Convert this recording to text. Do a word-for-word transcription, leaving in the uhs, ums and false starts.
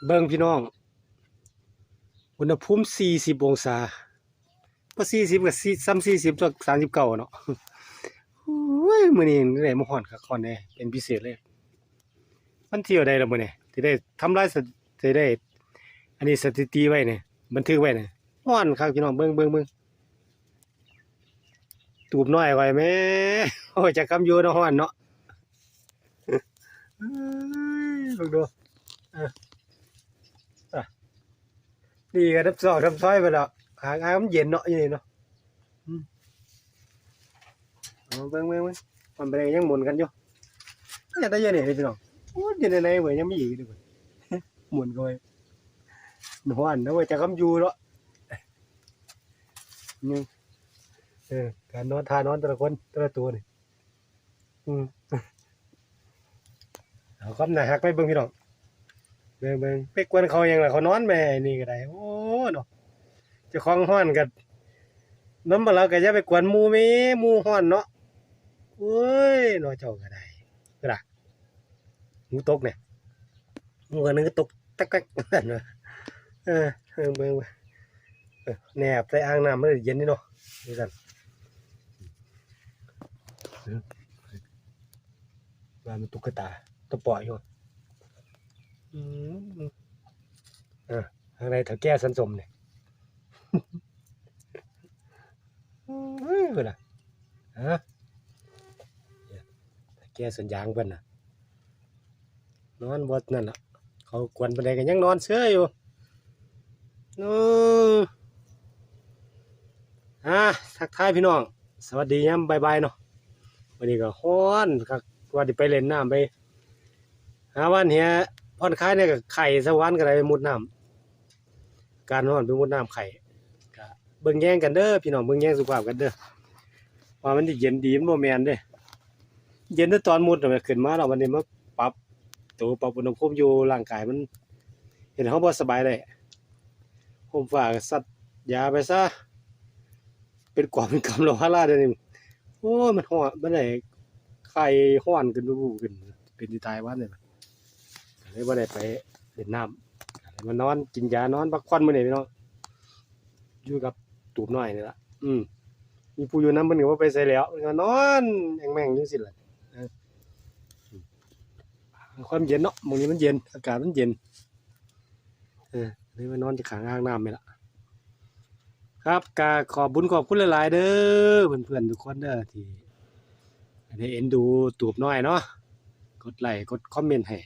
เบิ่งพี่น้อง อุณหภูมิสี่สิบองศา บ่สี่สิบก็สี่ ส่ำสี่สิบ ตัว สามสิบเก้าเนาะ โอ้ย มื้อนี้ได้มาฮ้อนคักฮ้อนแน่เป็นพิเศษเลย มันเที่ยวใดล่ะมื้อนี้ สิได้ทำลายสถิ- สิได้ อันนี้สถิติไว้นี่ บันทึกไว้นี่ ฮ้อนคักพี่น้อง เบิ่ง เบิ่ง เบิ่ง ตูบน้อยข่อยแหม โอ้ย จักคำอยู่เนาะ ฮ้อนเนาะ เอ้ย เบิ่งดู เออ อ่ะ นี่ก็ดับซอกดับซอยไปแล้ว หางอ่างมันเย็นเนาะ อยู่นี่เนาะ อืม เอาเบิ่ง เบิ่ง เบิ่ง มันเป็นยังหมุนกันอยู่ เนี่ย แต่เย็นนี่พี่น้อง โอ้ย เย็นในๆเว้ย ยังมีอีกอยู่เด้อ หมุนกันไว้ ฮ้อนนะเว้ย จักคำอยู่เนาะ นี่ เออ การนอน ท่านอนแต่ละคน แต่ละตัวนี่ อืม เอาความน่าฮักไปเบิ่งพี่น้อง เบิ่ง เบิ่ง ไปกวนเขาหยังล่ะ เขานอนแม่นี่ก็ได้ โอ้ เนาะ เจ้าของฮ้อนก็ นอนบ่หลับก็อย่าไปกวนหมู่แม่ หมู่ฮ้อนเนาะ โอ้ย เนาะ เจ้าก็ได้ เด้อล่ะ หนูตกเนี่ย หมู่กันนึงก็ตก แต๊กๆ เออ เบิ่ง เบิ่ง เบิ่ง เออ แนบใส่อ่างน้ำมันเย็นนี่เนาะ นี่กัน ว่ามันตุ๊กตา ตัวปล่อยอยู่ อืม เออ ข้างในเถาแก่สันสมเนี่ย เฮ้ย เพิ่นน่ะ ฮะ เถาแก่สวนยางเพิ่นน่ะ นอนบ่นั่นล่ะ เขากวนปานใดก็ยังนอนเซยอยู่ อืม อ่า ทักทายพี่น้อง สวัสดียามบ่ายๆเนาะ วันนี้ก็ฮ้อนคัก ว่าสิไปเล่นน้ำไป หาวันเหียผ่อนคลายเนี่ยก็ไข้สะหวันก็ได้ไปมุดน้ำ การฮ้อนไปมุดน้ำไข้ ก็เบิ่งแยงกันเด้อพี่น้อง เบิ่งแยงสุขภาพกันเด้อ ว่ามันสิเย็นดีมันบ่แม่นเด้ เย็นแต่ตอนมุดน่ะ ขึ้นมาแล้ววันนี้มาปรับตัว ปรับอุณหภูมิอยู่ร่างกายมัน เฮ็ดให้เฮาบ่สบายได้ โฮมฟ้าก็ซัดยาไปซะ เป็นกอบเป็นกำแล้วพาราเดี๋ยวนี้ โอ้ย มันฮ้อน มันได้ไข้ฮ้อนขึ้น บูบๆขึ้น เป็นสิตายวันนี้ ก็เลยบ่ได้ไปเล่นน้ำ ก็เลยมานอนกินยานอนพักผ่อนมื้อนี้พี่น้อง อยู่กับตูบน้อยนี่ล่ะ อืม มีผู้อยู่นำเพิ่นก็บ่ไปไสแล้ว ก็นอนแอ่งแม่งอยู่จั่งซี้ล่ะ เออ ความเย็นเนาะ มื้อนี้มันเย็น อากาศมันเย็น เออ เลยมานอนอยู่ข้างอ่างน้ำนี่ล่ะ ครับ ก็ขอบบุญขอบคุณหลายๆเด้อ เพื่อนๆทุกคนเด้อ ที่ได้เอ็นดูตูบน้อยเนาะ กดไลค์ กดคอมเมนต์ให้